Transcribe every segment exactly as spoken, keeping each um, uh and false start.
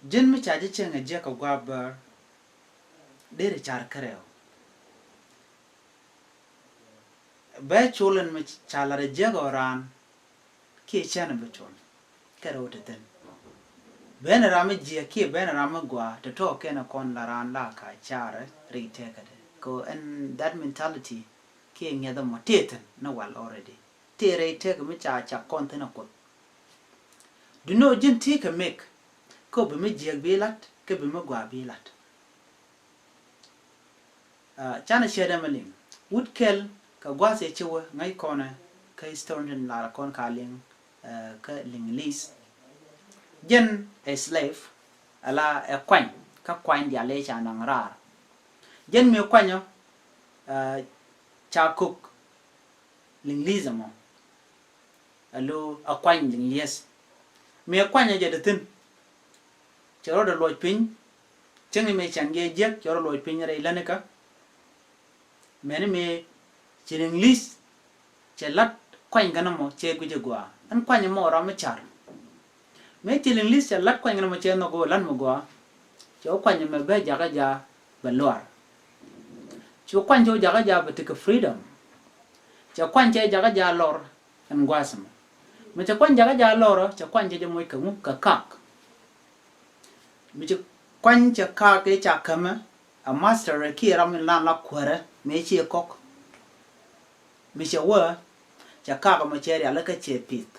Ji̱n mi ca ji̱ cieŋ ɛ jiäk kɛ gua̱a̱p bär, deri car kärɛw. Bɛ col ɛn mi ca lat ɛ jiäk ɔ raan, kiɛ cɛn ɛ bi col kärɛw ti thi̱n. Ben ram mi jiäk kiɛ ben ram mi gua̱a̱, tɔ̱tɔ̱ kɛn ɛ kɔn la raan la ka car ɛ rɛy tëkädɛ. Kɛ ɛn that mentality kiɛ ŋi̱eth ɛmɔ tëë thi̱n ni wal already. Tëë rɛy tëk mi ca cak kɔn thi̱n ɛ Kuoth. Duno ji̱n ti kɛ mek kä bi mi jiäk bi lat, kä bi mi gua̱a̱ bi lat. Ah, canɛ cɛ dɛ mi liŋ wut kɛl kɛ gua̱a̱th ɛ ci wä ŋäc kɔnɛ kä historian lar kɔn ka liŋ, eh, kä Liŋli̱th. Jɛn ɛ slave, ala ɛ kuany, kä kuany diaal ɛ ca naŋ raar. Jɛn mi kuanyɔ, eh, ca kok Liŋli̱th ɛmɔ. Alo a kuany Liŋli̱th. Mëë kuanyä jɛ ti thi̱n. Cɛ rɔɔdɛ luɔc piny. Cäŋ mëë cäŋ jɛ jiäk cɛ rɔɔdɛ luɔc piny rɛy länikä. Mɛni mëë ci Liŋli̱th cɛ lat kuany kɛn ɛmɔ cɛ guic ɛ gɔaa. Ɛn kuany ɛmɔ ram mi car. Mëë ci Liŋli̱th cɛ lat kuany kɛn ɛmɔ cɛ nhɔk ɣöö lat mi gɔaa. Cɛ wä kuany ɛmɛ bɛ jakä jaa bɛ luar. Cu kuany cɛ wä jakä jaa bɛ tekɛ freedom. Cɛ kuany cɛ jakä jaa lɔr ɛn gua̱a̱th ɛmɔ. Mi cɛ kuany jakä jaa lɔr, cɛ kuany cɛ jɛ moc kɛ ŋu, kɛ kak. Mi cɛ kuany cɛ kak i̱ ca kämɛ, a master kiɛ ram in lan la kuäärä mëë ciɛ kɔk. Mi cɛ wä, cɛ kak ɛmɔ cɛ rialikä cɛ pith.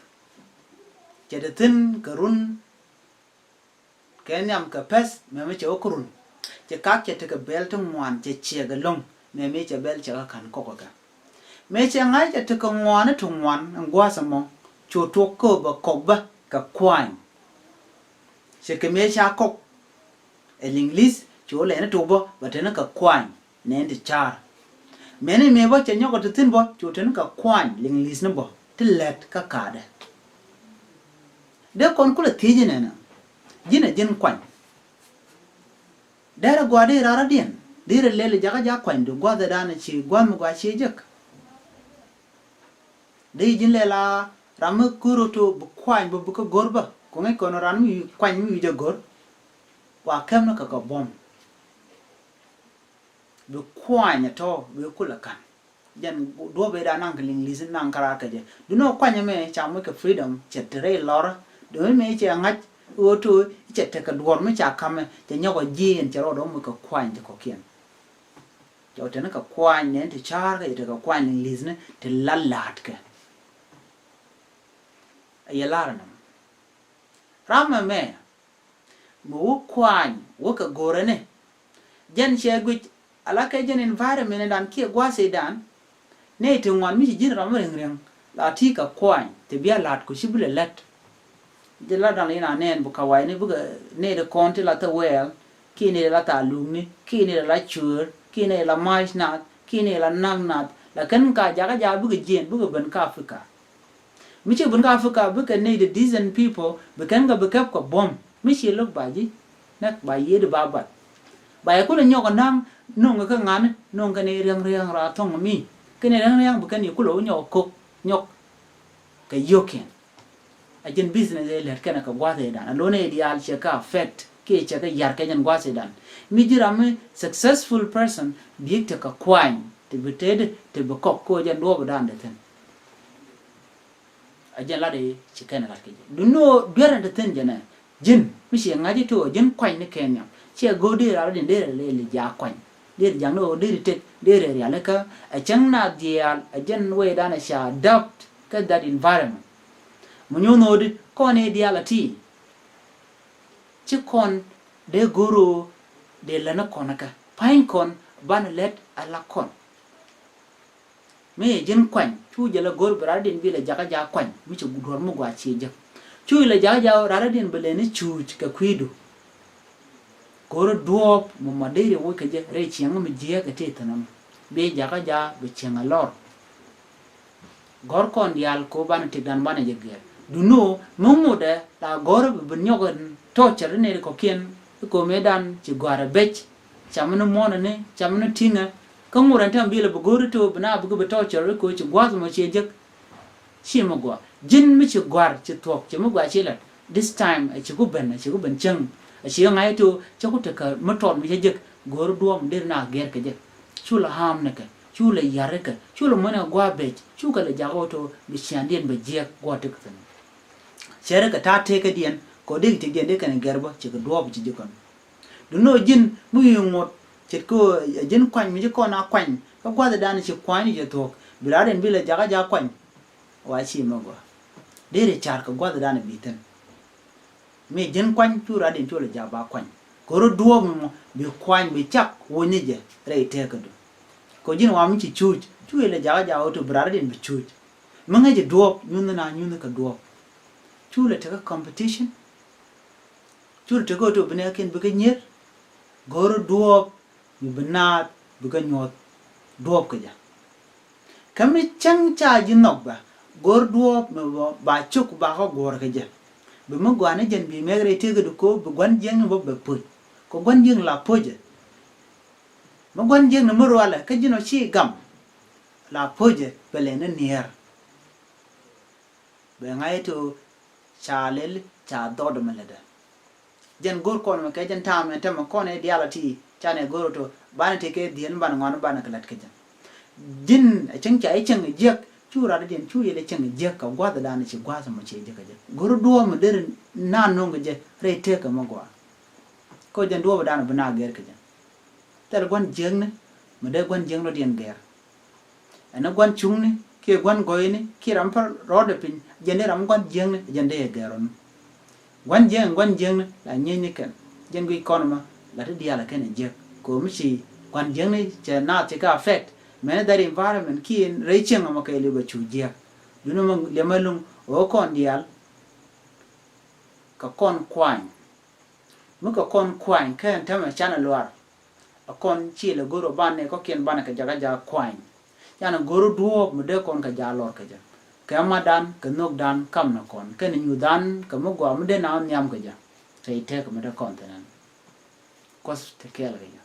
Cɛ te thi̱n kɛ run kɛ nhiam kɛ pɛth mɛmɛ cɛ wä kɛ run. Cɛ kak cɛ tekɛ bɛl ti ŋuan cɛ ciɛk ɛlɔ̱ŋ mɛmɛ cɛ bɛl cɛ kɛ ka̱n kɔk kɛ. Mëë cɛ ŋa̱c cɛ tekɛ ŋuan ti ŋuan ɛn gua̱a̱th ɛmɔ cu tuɔk kä bɛ kɔk bä kɛ kuany. Cɛ kɛ mëë ca kɔk ɛ Liŋli̱th cu lɛni tok bä bɛ teni kɛ kuany. Nɛn ti car. Mɛni mëë bä cɛ nyɔk ɔ ti thi̱n bä cu teni kɛ kuany Liŋli̱th ni bä ti lɛt kä ka̱a̱dɛ. Dee kɔn kulɛ thiec inɛnɛ. Ji̱n ɛ ji̱n kuany. Derɛ gɔaa di rara diɛn di rɛ lɛl jakä ja kuany di gua̱th ɛ dan ci gua̱th mi gɔaa ci jek. Di ji̱n lɛl a ram mi kuro to bi kuany bä bi kä go̱r bä kuŋɛ kɔn ran mi kuany mi wi̱c ɛ go̱r. Wa kɛm ni kɛ kɛ buɔ̱m. Bi kuany ɛ tɔ bi kulɛ ka̱n. Jɛn duɔ̱p ëëdan naŋ kɛ Liŋli̱th naŋ käraar kɛ jɛ. Duundɛ ɣöö kuany ɛmɛ ca moc kɛ freedom cɛ te rɛy lɔrä. Duundɛ mëë cɛ ŋa̱c ɣöö to cɛ tekɛ duɔ̱ɔ̱r mi ca ka̱mɛ cɛ nyɔk ɔ jiɛɛn cɛ rɔɔdɛ moc kɛ kuany ti kɔ̱kiɛn. Cɛ wä teni kɛ kuany nɛn ti ca̱a̱r kɛ cɛ tekɛ kuany Liŋli̱thni ti la la̱a̱tkɛ. Ɛ yɛ la̱r ɛnɔmɔ. Ram ɛmɛ mi wä kuany wä kɛ go̱rä ni. Jɛn cɛ guic ala kɛ jɛn environment dan kiɛ gua̱a̱th idan. Nɛy ti ŋuan mi ci ji̱n ram mi riɛŋ riɛŋ la ti kɛ kuany ti bia la̱t ku ci bi lɛ lät. Jɛ la dan in a nɛn bi kawayni bikɛ nɛy ti kɔn ti la thɛ wɛɛl kiɛ nɛy ti la tha̱a̱ lukni kiɛ nɛy ti la cuëër kiɛ nɛy ti la ma̱a̱c nath kiɛ nɛy ti la na̱k nath. Lakin ka jakä jakä bikɛ jiɛn bikɛ ben ka Africa. Mi ci ben kä Africa bikɛ nɛy ti decent people bi kɛn kɛ bi kɛp kɛ buɔ̱m mi ci lo̱k ba ji̱ nɛk ba yiëëdi ba bat. Ba yɛ kulɛ nyɔk ɛ na̱ŋ no̱ŋ kɛ ŋa̱ni no̱ŋ kɛn i̱ riäŋ riäŋ ra thɔ̱ŋ mi kɛn i̱ riäŋ riäŋ bi kɛn i̱ kulɛ wä nyɔk ɛ ko̱k nyɔk kɛ yio̱kiɛn. A ji̱n business ɛ lät kɛn kɛ gua̱th ëëdan a lo̱n ëë diaal cɛ kɛ affect kiɛ cɛ kɛ yar kɛ jɛn gua̱th ëëdan. Mi ji̱ ram mi successful person bi̱i̱k tekɛ kuany ti bi tëëdi ti bi kɔk ko̱ jɛn duɔ̱ɔ̱p ëëdan dee thi̱n. A jɛn lat i̱ ci kɛn lat kɛ jɛ. Duno duer in te thi̱n jɛnɛ. Ji̱n mi ci ŋa̱c i̱ to̱ ji̱n kuany ni kɛn nhiam. Ciɛ go̱o̱r dee ral din dee rɛ lɛ li jaak kuany. Dee ri ja̱ŋ ni ɣöö dee ri tek dee rɛ rialikä. A cäŋ na dhiaal a jɛn wee dan a ca adapt kä that environment. Mi nyuuth ɣöö di kɔn i̱ diaal a ti. Ci kɔn dee go̱o̱r ɣöö dee lät ni kɔn kä pa̱ny kɔn banɛ lät a la kɔn. Mi yɛ ji̱n kuany cu jɛ lɛ go̱r bi rat in bi lɛ jakä jakä kuany mi ci duɔ̱r mi gɔaa ciɛ jek. Cu lɛ jakä jakä rat in bi lɛ ni cuuc kɛ kui̱du. Go̱r duɔ̱ɔ̱p mi ma dee riɛ woc kɛ jɛ rɛy ciɛŋ mi jiääk kɛ tëë thi̱n ɛmɔ bi jakä jakä bi ciɛŋ a lɔr. Gɔ̱r kɔn diaal ko banɛ tëkdan banɛ jɛ gɛr. Duno mi ŋutdɛ la gɔ̱r bi bi nyɔk in tɔcɛr in nɛy kɔ̱kiɛn i̱ ko̱mëëdan ci gɔ̱a̱rɛ bec. Cam ni muɔ̱ɔ̱n ni cam ni ti̱ŋɛ kä ŋut ɛn tɛm bilɛ bi go̱o̱ri to̱o̱p bi na bikɛ bi tɔcɔr ri ko̱ ci gua̱a̱th mɔ ciɛ jek. Ci mi gɔaa ji̱n mi ci gɔ̱a̱r ci thuɔ̱k ci mi gɔaa ci lat. This time ɛ ci ku ben ɛ ci ku ben cäŋ. A ci ŋa̱c ito cä ku tekɛ mi tɔt mi cä jek go̱o̱r duɔ̱ɔ̱p mi deri na gɛr kɛ jek. Cu lɛ ha̱a̱m ni kɛ, cu lɛ yar kɛ, cu lɛ muɔ̱n kɛ gua̱a̱ bec, cu kɛ lɛ jakä ito bi ciaŋdiɛn bɛ jiɛk gua̱a̱ tekɛ thi̱n. Cɛ rɛ kɛ ta̱a̱ tekädiɛn kɛ ɣöö dee kɛ tekdiɛn dee kɛn gɛr bä, ce̱tkɛ duɔ̱ɔ̱p ci jek kɔn. Duŋni ɣöö ji̱n mi wi̱i̱ ŋuɔ̱t ce̱tkɛ ɣöö ɛ ji̱n kuany mi ci kɔn a kuany kä gua̱thdan ci kuany ni jɛ thuɔ̱k, bi raar in bi lɛ jakä ja̱ kuany. Wa ci mi gɔaa. Deri car kɛ gua̱thdan bi thi̱n. Mi ji̱n kuany cu raar in cu lɛ ja̱ ba kuany. Kɛ ɣöö duɔ̱ɔ̱p mi mɔ bi kuany bi cak wä ni jɛ rɛy tekädu. Kɛ ɣöö ji̱n wa mi ci cuuc cu ilɛ jakä ja̱ ɣöö to bi raar in bi cuuc. Mi ŋäc jɛ duɔ̱ɔ̱p nyunh na nyunh kɛ duɔ̱ɔ̱p. Cu lɛ tekɛ competition. Cu lɛ tekɛ ɣöö to bi nɛɛkiɛn bi kɛ nyier. Go̱o̱r duɔ̱ɔ̱p mi bi naath bi kɛ nyuɔ̱th duɔ̱ɔ̱p kɛ jɛ. Kä mi cäŋ ca ji̱ nhɔk bä go̱o̱r duɔ̱ɔ̱p mi ba, ba cuk ba kä guɔ̱ɔ̱r kɛ jɛ. Bi mi gɔaa ni jɛn bi mɛk rɛy tekädu kɛ ɣöö bi gua̱n jiäkni bä bɛ po̱c. Kɛ gua̱n jiäkni la po̱cɛ. Mi gua̱n jiäkni mi rualɛ kä ji̱n ɔ ci gam. La po̱cɛ bɛ lɛ ni niɛɛr. Bɛ ŋa̱c ito ca lɛl ca dhɔt mi lätdä. Jɛn go̱r kɔn mɛ kɛ jɛn ta̱a̱ mɛ tämɛ kɔn i̱ diaal a ti canɛ go̱r ito banɛ ti kɛ dhiel banɛ ŋɔn banɛ kɛ lät kɛ jɛ. Ji̱n a cäŋ ca i̱ cäŋ jiäk cu rat diɛn cu yɛl i̱ cäŋ jiäk kɛ gua̱thdan ci gua̱th mɔ ci jiäk kɛ jɛ. Go̱r duɔ̱ɔ̱p mi deri na no̱ŋ kɛ jɛ rɛy tëëk kɛ mi gɔaa. Kɛ jɛn duɔ̱ɔ̱p dan bi na gɛr kɛ jɛ. Thil gua̱n jiäkni mi dee gua̱n jiäkni diɛn gɛr. Ɛn ni gua̱n cuŋni kiɛ gua̱n gɔyni kiɛ ram pär rɔɔdɛ piny, jɛn dee ram gua̱n jiäkni jɛn dee yɛ gɛr ɔn. Gua̱n jiäkni gua̱n jiäkni la nyieny ni kɛn. Jɛn guic kɔn mɛ la ti diaal kɛn ɛ jiäk kɛ ɣöö mi ci gua̱n jiäkni cɛ naath ci kɛ affect. Mɛn that environment kiɛ rɛy cieŋ ɛmɔ kɛ liw bɛ cu jiäk. Duundɛ mɛ liɛmɛ luŋ ɣöö kɔn diaal kɛ kɔn kuany. Mi kɛ kɔn kuany kɛn tämɛ canɛ luar. A kɔn ci lɛ go̱r ɔ banɛ kɔkiɛn banɛ kɛ jakä jakä kuany. Canɛ go̱r duɔ̱ɔ̱p mi dee kɔn kɛ jakä lɔr kɛ jɛ. Kɛ madan kɛ nhökdan kam ni kɔn kɛn nyuthdan kɛ mi gɔaa mi dee na nhiam kɛ jɛ. Tɛ i̱ tɛk mi dee kɔn thi̱n ɛn. Kuɔth te kɛɛl kɛ jɛ.